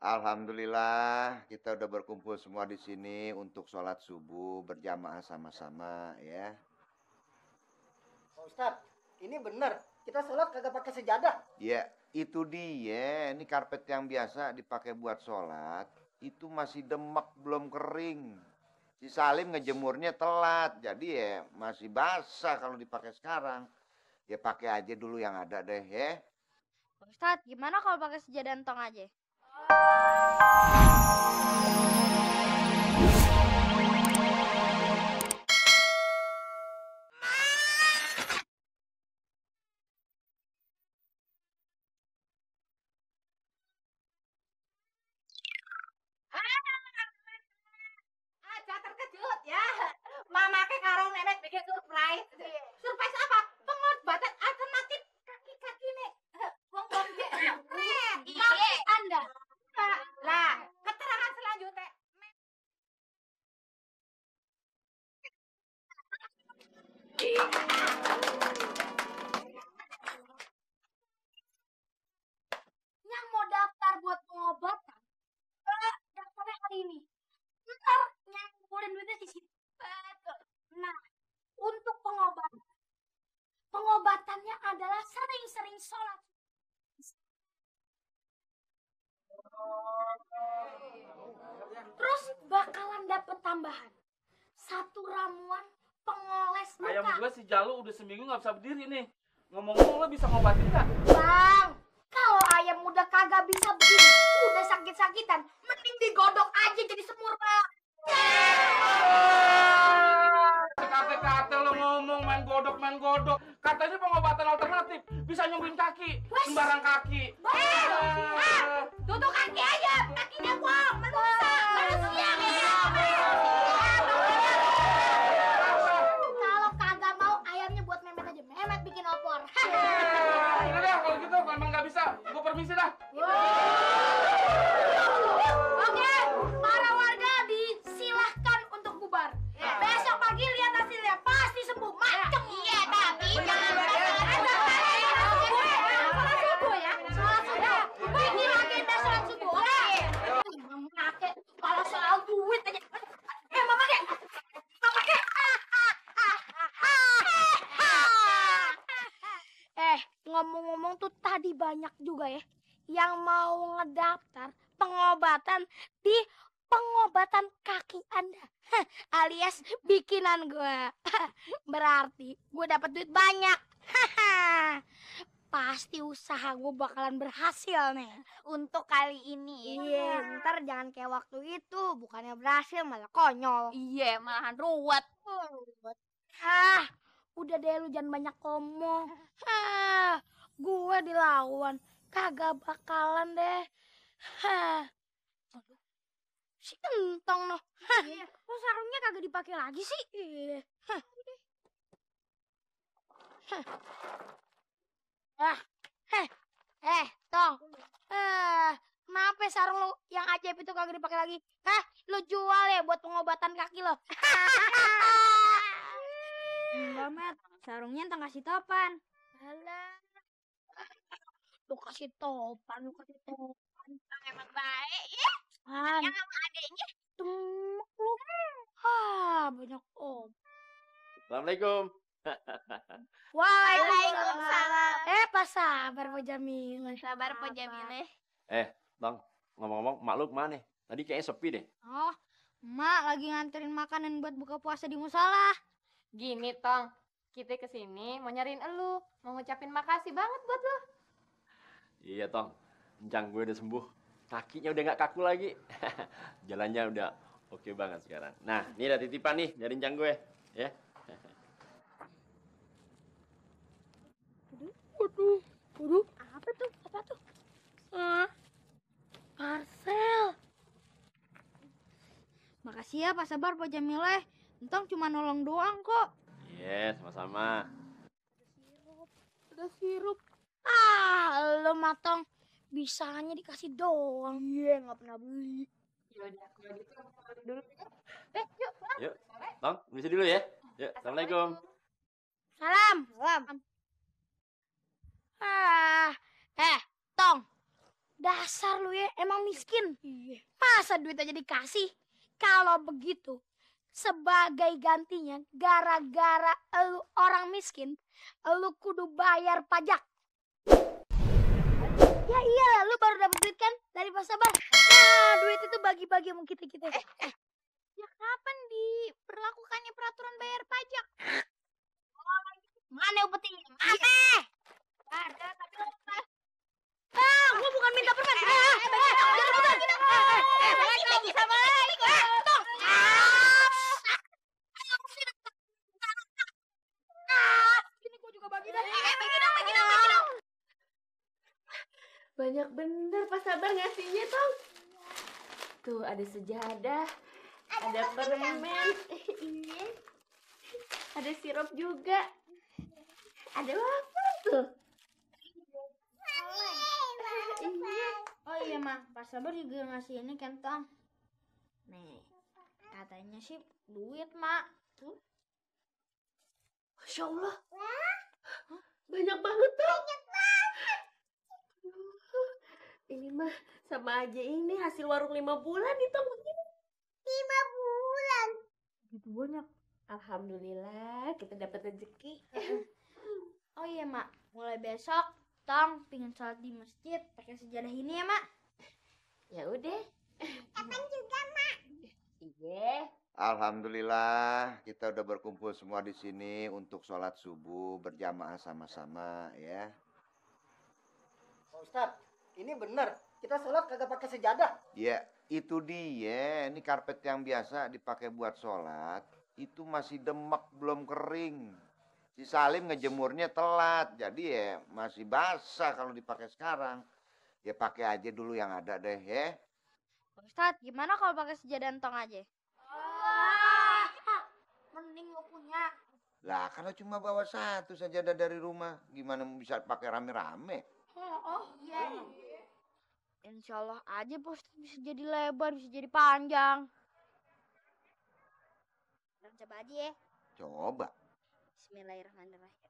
Alhamdulillah kita udah berkumpul semua di sini untuk sholat subuh berjamaah sama-sama ya. Pak Ustadz, ini bener. Kita sholat kagak pakai sejadah. Ya itu dia, ini karpet yang biasa dipakai buat sholat itu masih demek belum kering. Si Salim ngejemurnya telat, jadi ya masih basah kalau dipakai sekarang. Ya pakai aja dulu yang ada deh ya. Pak Ustadz, gimana kalau pakai sejadah entong aja? Aja terkejut ya. Mama ke karo nenek bikin surprise. Surprise apa? Pengobatan alternatif kaki-kaki nih. Wong-wong je. Kaki Anda. Lah, keterangan selanjutnya. Yang mau daftar buat pengobatan, daftarnya hari ini. Ntar yang ngumpulin duitnya di situ. Betul. Nah, untuk pengobatannya adalah sering-sering sholat. Terus bakalan dapet tambahan 1 ramuan pengoles luka. Ayam gue si Jalu udah seminggu nggak bisa berdiri nih. Ngomong-ngomong lo bisa ngobatin nggak? Bang, kalau ayam udah kagak bisa berdiri, udah sakit-sakitan, mending digodok aja jadi semur, Bang. Kata-kata lo ngomong main godok. Katanya pengobatan alternatif bisa nyembuhin kaki, sembarang kaki. Tutup kaki aja. Kakinya wong, manusia. Kalau kagak mau ayamnya buat Memet aja. Memet bikin opor. Udah dah kalau gitu memang nggak bisa. Gue permisi dah. Oke, para warga disilahkan untuk bubar. Besok pagi lihat hasilnya, pasti sembuh. Macem. Iya, tapi jangan sholat subuh ya. Sholat subuh. Ini agenda sholat subuh. Oke. Kakek, kalau soal duit aja. Mama kek. Ngomong-ngomong tuh tadi banyak juga ya yang mau ngedaftar pengobatan di pengobatan kaki Anda. Alias bikinan gue. Berarti gue dapat duit banyak. Pasti usaha gue bakalan berhasil nih untuk kali ini. Iya, ntar jangan kayak waktu itu, bukannya berhasil malah konyol. Iya, malahan ruwet. Udah deh lu jangan banyak ngomong. Gue dilawan, kagak bakalan deh. Si Entong noh. Kok sarungnya kagak dipakai lagi sih? Iya. Tong. Kenapa sarung lu yang ajaib itu kagak dipakai lagi? Lu jual ya buat pengobatan kaki lo. Enggak, Met. Sarungnya entah kasih topan. Alah. Lu kasih topan. Emang baik ya. Yang sama adeknya. Demek lu. Banyak om. Assalamualaikum. Waalaikumsalam. Pas sabar Po Jamile. Sabar Po Jamile. Bang, ngomong-ngomong, mak lu kemana? Tadi kayaknya sepi deh. Oh, Mak lagi nganterin makanan buat buka puasa di musola. Gini, Tong. Kita kesini mau nyariin elu. Mau ngucapin makasih banget buat lo. Iya, Tong. Encang gue udah sembuh. Kakinya udah nggak kaku lagi. Jalannya udah oke banget sekarang. Nah, ini ada titipan nih dari encang gue. Ya. Waduh. Apa tuh? Parcel. Makasih ya Pak Sabar, Pak Jamile. Entong cuma nolong doang kok. Iya, sama-sama. Ada sirup. Lo matang. Bisanya dikasih doang. Iya, nggak pernah beli. Yaudah, kalau gitu dulu. Yuk, Tong, bisa dulu ya. Yuk, assalamualaikum. Salam. Tong. Dah Dasar lu ya, emang miskin. Masa duit aja dikasih? Kalau begitu, sebagai gantinya, gara-gara lu orang miskin, lu kudu bayar pajak. Ya iyalah, lu baru dapet duit kan dari Pak Sabar. Nah, duit itu bagi-bagi sama kita-kita. Ya kapan diberlakukannya peraturan bayar pajak? Mana upetinya? Mana? Ada tapi lupa. Gua bukan minta permen. Kita bisa balik. Ini gua juga bagi dah. Bagi dong. Banyak bener Pak Sabar ngasihnya, Tong. Tuh, ada sejadah, ada permen, iya. Ada sirup juga. Ada wafer tuh. Iya. Oh iya mah, Pak Sabar juga ngasih ini kan Tong. Nih, katanya sih duit mak. Tuh. Masya Allah. Banyak banget, Tong. Ini mah sama aja ini hasil warung 5 bulan nih, Tong. 5 bulan. Gitu banyak. Alhamdulillah kita dapat rezeki. Oh iya mak, mulai besok Tong pingin sholat di masjid pakai sejadah ini ya mak. Ya udah. Kapan juga, Mak? Iya. Alhamdulillah kita udah berkumpul semua di sini untuk sholat subuh berjamaah sama-sama ya. Pak Ustadz, ini bener. Kita sholat kagak pakai sejadah. Ya itu dia. Ini karpet yang biasa dipakai buat sholat itu masih demek belum kering. Si Salim ngejemurnya telat, jadi ya masih basah kalau dipakai sekarang. Ya pakai aja dulu yang ada deh ya. Pak Ustadz, gimana kalau pakai sejadah Tong aja? Mending lu punya. Lah kalau cuma bawa satu sajadah dari rumah, gimana bisa pakai rame-rame? Iya. Insya Allah aja Pak Ustadz bisa jadi lebar, bisa jadi panjang. Dan coba aja ya. Coba. Bismillahirrahmanirrahim.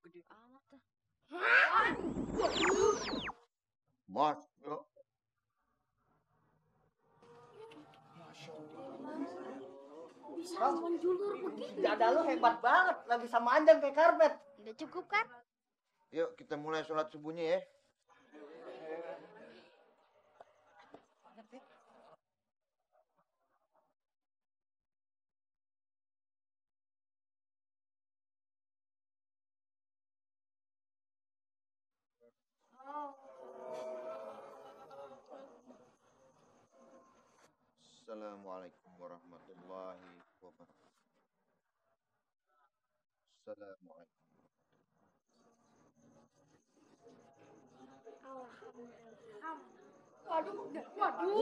Gede amat tuh. Mos, bro. Bisa menjulur begitu. Sejadah lu hebat banget. Lah bisa manjang kayak karpet. Udah cukup kan? Yuk kita mulai sholat subuhnya ya. Assalamualaikum warahmatullahi wabarakatuh. Assalamualaikum. Waduh.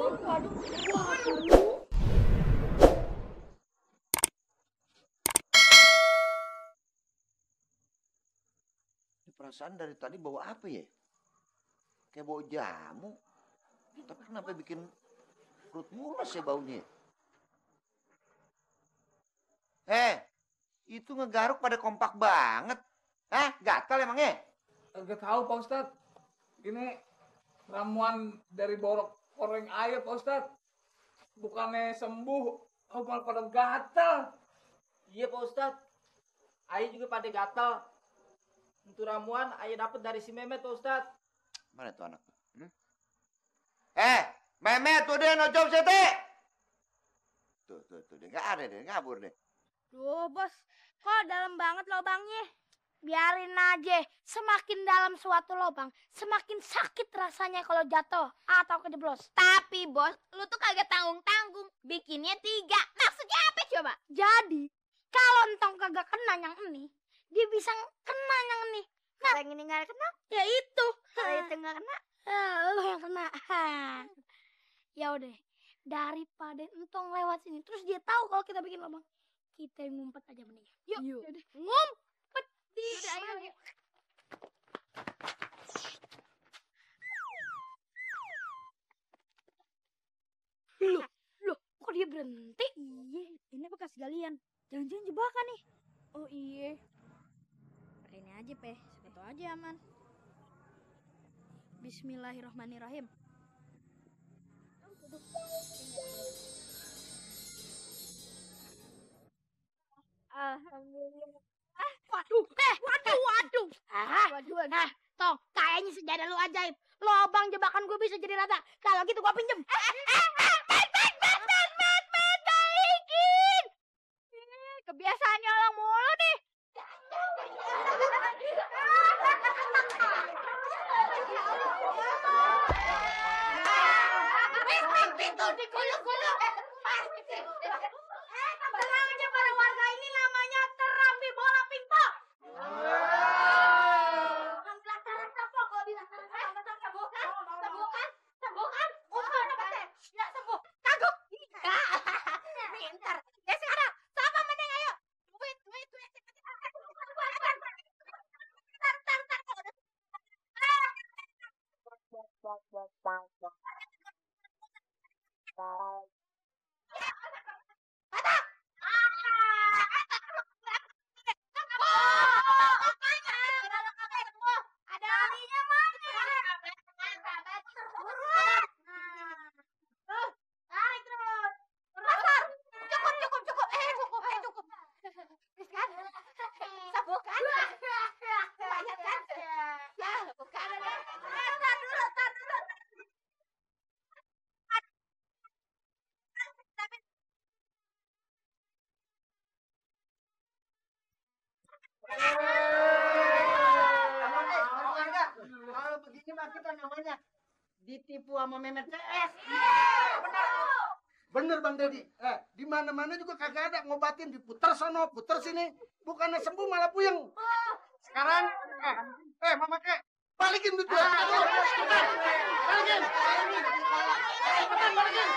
Ini perasaan dari tadi bawa apa ya? Kayak bawa jamu. Tapi kenapa bikin perut mules ya baunya? Itu ngegaruk pada kompak banget. Gatal emangnya? Gak tahu Pak Ustadz. Ini ramuan dari borok koreng air Pak Ustadz. Bukannya sembuh, malah pada gatal. Iya Pak Ustadz. Ayah juga pada gatal. Untuk ramuan ayah dapat dari si Mehmet Pak Ustadz. Mana tuh anak? Mehmet tuh dia nojok sete. Tuh, dia nggak ada deh, ngabur deh. Duh, Bos. Kok dalam banget lubangnya? Biarin aja. Semakin dalam suatu lubang, semakin sakit rasanya kalau jatuh atau kejeblos. Tapi bos, lu tuh kagak tanggung-tanggung. Bikinnya 3. Maksudnya apa coba? Jadi, kalau entong kagak kena yang ini, dia bisa kena yang ini. Nah, Yang ini nggak kena, ya itu. kalau itu nggak kena. Lu yang kena. Ya udah, daripada entong lewat sini, terus dia tahu kalau kita bikin lubang, kita ngumpet aja mending. Yuk, yaudah. Ngumpet di sana. Loh, kok dia berhenti? Iya, ini bekas galian. Jangan-jangan jebakan nih. Oh iya. Pakai ini aja, Pe. Siapa tahu aja aman. Bismillahirrahmanirrahim. Alhamdulillah. Waduh, waduh. Tong, kayaknya sejadah lu ajaib. Lobang jebakan gue bisa jadi rata. Kalau gitu gue pinjem. Baikin. Kebiasaan nyolong mulu nih. Pintu digulung-gulung. Tenang aja para warga, ini namanya terapi bola pingpong. Alhamdulillah sembuh kalau dilaksanakan sembuhkan. Ya sembuh. Kagok. Pintar. Ya sekarang sama mending ayo. Wait. Ada alinya mana? Tarik terus. Pasar. Cukup. Cukup. Bis kan? Sembuh kan? Banyak kan? Ya, bukan. Tar dulu. Kalau begini mah kita namanya ditipu sama Memet CS. Bener Bang Dedi. Di mana-mana juga kagak ada ngobatin, diputer sono, puter sini. Bukannya sembuh malah puyeng. Sekarang Mama Kek, balikin duit gua. Balikin. Balikin.